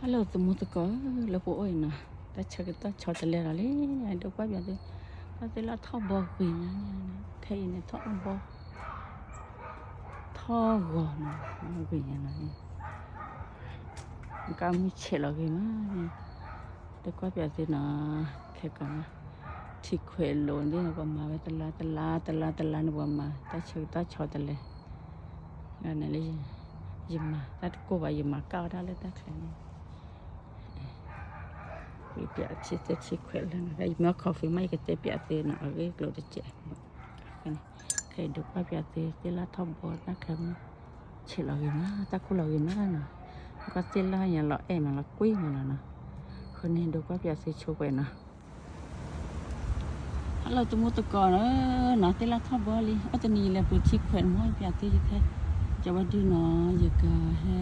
ဟဲလီၤ သမူသကိး လၢပအိၣ်အံၤနီၤ, တၢ်ဆၢကတီၢ်ဆီတလဲဒီးလံ, ဒိးကွၢ်ပၠးသု, တၢ်သ့ၣ်လၢထီၣ်ဘီဂ့ၤညါ, ခဲအံၤန့ၣ်ထီၣ်ဘီ, ထီၣ်ဂီၤနီၤ, ဂ့ၤညါနီၤ, ကမုၢ်ဆဲးလီၤဂ့ၤမး, ဒိးကွၢ်ပၠးသုနီၤ, ခဲကီးနီၤ, ထံခွဲးလိၤန့ၣ် ပှၤမၤဝဲတလါတလါတလါတလါန့ၣ် ပှၤမၤ တၢ်ဆၢကတီၢ်ဆီတလဲ လၢ ယမၤ တၢ်တကိၢ်ဘၣ် ယမၤကၣ်ဝဲဒၣ်လၢတၢ်ချၢန့ၣ်, ယပၠးထံသ့ၣ်ထံခွဲးလၢနီၤ, ယမ့ၢ် coffee မး ယကတဲပၠးသုနီၤ, အဂ့ၢ်ကျိၤတစဲး, ခဲအံၤဒိးကွၢ်ပၠးသု သ့ၣ်လၢထီၣ်ဘီတၢ်ချၢမး, ဆဲးလီၤဂ့ၤမး တၢ်ကိၢ်လီၤဂ့ၤမးနီၤ, ကီၢ်သ့ၣ်လၢညါလီၤအဲၣ်မးလီၤကွံမးလီၤနီၤ, အဃိန့ၣ် ဒိးကွၢ်ပၠးသုဆိကွဲးနီၤ ဟဲလီၤ သမူသကိးနီၤ, သ့ၣ်လၢထီၣ်ဘီလံ, အိၣ်တနံၤယလဲၤပှ့ၤထံခွဲးမး ပၠးသုယဖဲ, ကဝဲဒုနီၤ ယကဟဲ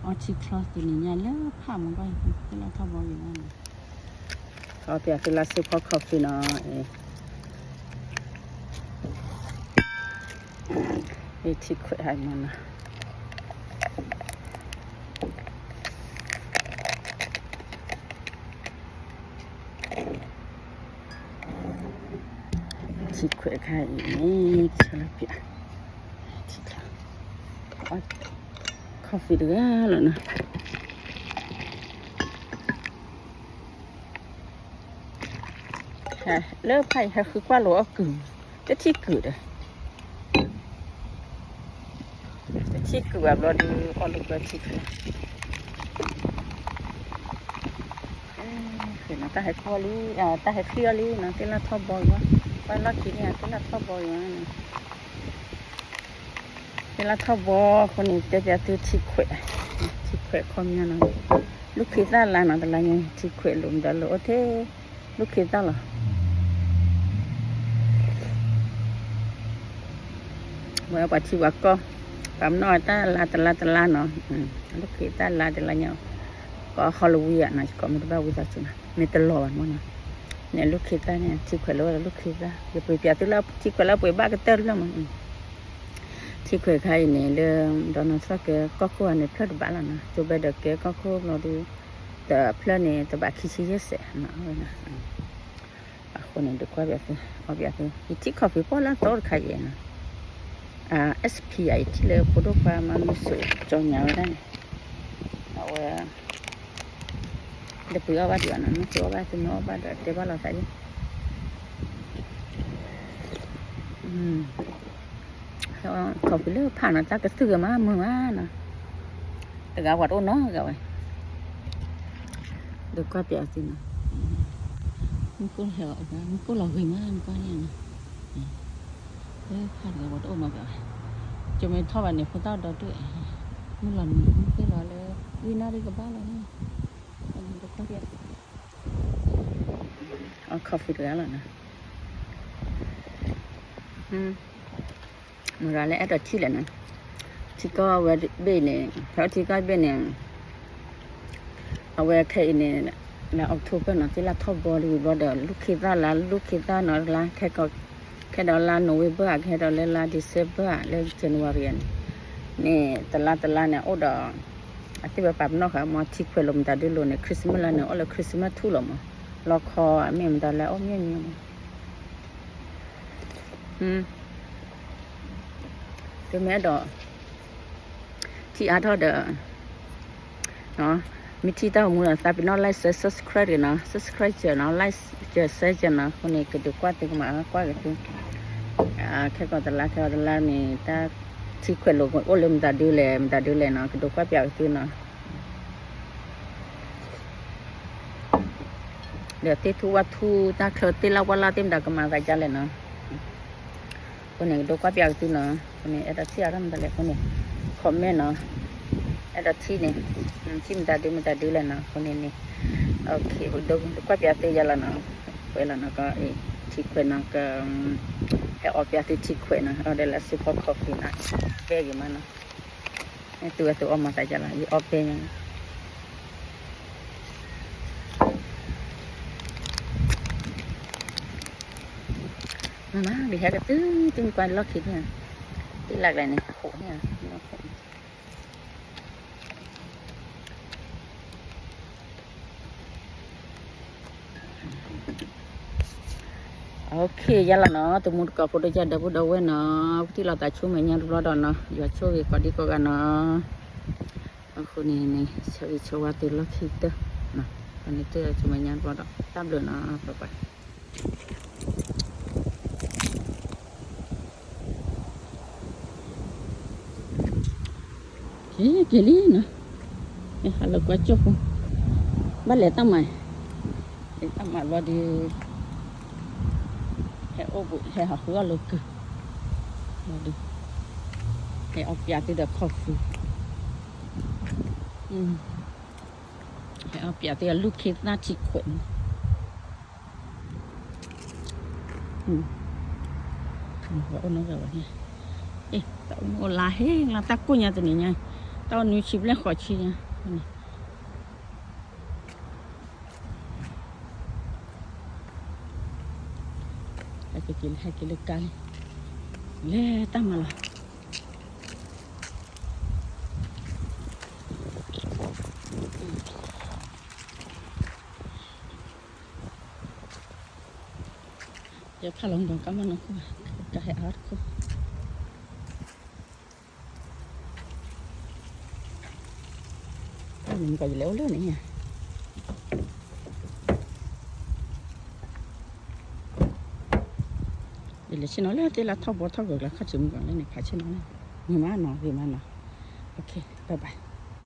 အီထံချီသနံၤညါလၢဖးမးဘၣ်, သ့ၣ်လၢထီၣ်ဘီဂ့ၤမးနီၤ, အီပၠးသုလၢ super coffee နီၤ, ထံခွဲးဟဲမးနီၤ ထံခွဲးခါအံၤန့ၣ် ဆၢလၢပၠး, ထံချီ, coffee တဂၤလီၤနီၤ, လၢဖးအံၤဟဲဃုကွၢ်လိာ်အီၣ်ကုၢ်, တထံၣ်ကုၢ်ဒီး တထံၣ်ကုၢ်ဘၣ်ဘျီဒုး အီၣ်လိာ်ကွဲထံချီ, တၢ်ဟဲကွၢ်လံ, တၢ်ဟဲချံအီၤလံနီၤ, သ့ၣ်လၢထီၣ်ဘီအံၤ, ကွၢ်လီၢ်ခံန့ၣ် သ့ၣ်လၢထီၣ်ဘီအံၤနီၤ, သ့ၣ်လၢထီၣ်ဘီအဃိန့ၣ် တဲပၠးသုထံခွဲး, ထံခွဲးခီပညီနီၤ, လူၢ်ခ့သၣ်လါနီၤ, တလါညါ ထံခွဲးလိာ်မတၤလိာ်အိၣ်ထဲ လူၢ်ခ့သၣ်လီၤ ဝဲပှၤထံပှၤကီၢ်, ပှၤမနီၣ်တၢ်လါတလါတလါနီၤ, လူၢ်ခ့သၣ်လါတလါညါ, ကီး Halloween နီၤ, ယကိးမ့ၢ်တဘၣ်ဝံသးစူၤနီၤ, မ့ၢ်တလီၤဘၣ်မနီၤ, န့ၣ်လူၢ်ခ့သၣ်န့ၣ် ထံခွဲးလၢဝဲလူၢ်ခ့သၣ်, ယပှ့ၤပၠးသုလၢထံခွဲးလၢပှ့ၤဘၣ်ကတၢၢ်တဖျၢၣ်မး, ထံခွဲးခါအံၤန့ၣ်လၢ Donald Trump ကဲကီၢ်ခိၣ်အန့ၣ်ဖျၢၣ်တဘၣ်လီၤနီၤ, Joe Biden ကဲကီၢ်ခိၣ်ဘျီဒုး, တဖျၢၣ်န့ၣ် တဘးခံဆံယဲၢ်စဲးနီၤ, အဃိန့ၣ် ဒုးကွၢ်ပၠးသု, အီပၠးသု, ယထံၣ် coffee ပီၣ်လၢအသီတခါယဲနီၤ, SP အံၤထံၣ်လၢဖိဒိၣ်ခွါမၤမုၢ်စိးကၠီညါဝဲဒၣ်န့ၣ်, အဝဲ တပှ့ၤအီၣ်ဘၣ်ဒံးဘၣ်နီၤ, မ့ၢ်ပှ့ၤအီၣ်ဘၣ်သုမ့ၢ်အီၣ်ဘၣ်ဒီးတဲဘၣ်လိာ်သးယဲ coffee လၢဖးနီၤ တၢ်ကသုၣ်ဂ့ၤမးမုာ်မးနီၤ, တဂၤပှၤတအိၣ်နီတဂၤဝဲ, ဒုးကွၢ်ပၠးသုနီၤ, မုၢ်ကိၢ်လီၤဂ့ၤမး နကွၢ်န့ၣ်နီၤ, လၢဖးတဂၤပှၤတအိၣ်နီတဂၤဝဲ, ကမ့ၢ်ထီၣ်ဘၣ်န့ၣ် ဖိသၣ်ဒီဒူၣ်, မုၢ်လီၤနံၤမုၢ်သ့ၣ်လီၤလၢ ဝံနၣ်ရံၣ်ကဘၣ်လီၤနီၤ, ဒုးကွၢ်ပၠး အီ coffee တဂၤလီၤနီၤ, မရၤလၢအဲၣ်ဒိးထံၣ်လဲၣ်နီၤ, ထံကီၢ်ဝဲဘ့ၣ်န့ၣ် ဖဲထံကီၢ်ဘ့ၣ်န့ၣ် အဝဲခဲအံၤန့ၣ် လါ October နီၤ သ့ၣ်လၢထီၣ်ဘီလံဝံၤဘျီဒီး လူၢ်ခ့သၣ်လါ လူၢ်ခ့သၣ်နီၤ လါ ခဲဒီးလါ November ခဲဒီးလၢလါ December လၢ January န့ၣ် န့ၣ် တလါတလါန့ၣ် အိၣ်ဒီး အသ့ၣ်ဝဲပာ်ပနီၣ်ဃာ်မ့ၢ် ထံခွဲးလိာ်မတၤဒုလိာ်န့ၣ် Christmas လါန့ၣ် အိၣ်လၢ Christmas ထူၣ်လီၤမး လီခီအမ့ၢ်မတၤလၢအအိၣ်မ့ၢ်မံၤမး သုမ့ၢ်အဲၣ်ဒိး ထံၣ်အါထီၣ်ဒီး မ့ၢ်ထံၣ်တၢ်အိၣ်မူဒီး သးပ့ၤနီၣ် like share subscribe နီၤ subscribe နီၤ like share share နီၤ အဃိန့ၣ် ကဒုးကွၢ်သုကမၤကွၢ်က့ၤသု ခဲကီးတလါခဲကီးတလါန့ၣ် တၢ်ထံခွဲးလိာ်အိၣ်လၢမတၤဒုလဲၣ် မတၤဒုလဲၣ်နီၤ ကဒုးကွၢ်ပၠးက့ၤသုနီၤ ဒီးသ့ၣ်ထူဝၣ်ထူ တၢ်ချၢသ့ၣ်လၢဝၣ်လၢ်သ့ၣ်မတၤကမၤသးဒ်လဲၣ်နီၤ အဃိန့ၣ် ကဒုးကွၢ်ပၠးက့ၤသုနီၤ အဃိန့ၣ် အဲၣ်ဒိးထံၣ်အါထီၣ်မတၤလဲၣ်အဃိန့ၣ် comment နီၤ အဲၣ်ဒိးထံၣ်န့ၣ် ထံၣ်မတၤဒုမတၤဒုလဲၣ်နီၤ အဃိန့ၣ်န့ၣ် ကဒုးကွၢ်ပၠးသုယါလီၤနီၤ ကွဲးလီၤနီၤက ထံခွဲးနီၤက ဟဲအီပၠးသုထံခွဲးနီၤ အီဒီးလၢ super coffee နီၤ ပဲဂ့ၤမးနီၤ သုဝဲသုအီမၤသးယါလီၤ ယအီပဲညါ မၤမၤ ဒုးဟဲကတုၤတုၤကွၢ်လီၢ်ခံန့ၣ် တ့လၢ်ကလဲၣ်န့ၣ် ဃိးန့ၣ် လီၢ်ခိးန့ၣ် လီၢ်ခိးန့ၣ် OK ယါလီၤနီၤ, တမူတကိးဖိဒိၣ်ယၢ်ဒီပုၢ်ဒီဝဲၢ်နီၤ, ပထံၣ်လိာ်သးဆူမဲာ်ညါတဘျီဒီးနီၤ, ယွၤဆိၣ်ဂ့ၤကိးဒံကိးဂၤနီၤ. အဃိန့ၣ်န့ၣ် ဆၢဂ့ၤဆၢဝါသုလီၢ်ခံကတၢၢ်, ပှၤန့ၣ်တဆူမဲာ်ညါတဘျီဒီး တၢ်ဘျုးနီၤ, bye bye. က့ၤလံနီၤ, ဟဲဟးလၢကွၢ်ကၠိၣ်ဖိ, ဘၣ်လဲၤတၢ်မၤ, လဲၤတၢ်မၤဘျီဒီး ဟဲအိၣ်ဘူး ဟဲဟးဃုအီၣ်လၢကုၢ်, ဘျီဒီး ဟဲအီၣ်ပၠးသုဒီး coffee, ဟဲအီၣ်ပၠးသုအလူၢ်ခ့သၣ်ထံခွဲးန့ၣ် ပှၤအိၣ်နီတဂၤဘၣ်န့ၣ်, တၢ်အိၣ်မူအိၣ်လါဟ့လါ တၢ်ကိၢ်ညါတနံၤညါ, တၢ်အိၣ်နွံဆံဘျဲၣ်ဃိးဆံညါ, ဟဲက့ၤလၢ ဟဲက့ၤလၢကါလံ, လဲၤတၢ်မၤလီၤ. ယဖးလီၤဒီးကါမနီၢ်ခိၣ်, ကါဟဲအါတခိၣ်, နကယလဲၤအိၣ်လၢန့ၣ်ညါ, ယလဲၤဆ့ၣ်နီၤလၢတ့လၢထီၣ်ဘီထီၣ်ဂၢၢ်ကျါ ခီၣ်ထံးမုၢ်ကီးလၢန့ၣ် ဖးဆ့ၣ်နီၤလၢ, မုာ်မးနီၤ ဂ့ၤမးနီၤ, OK bye bye.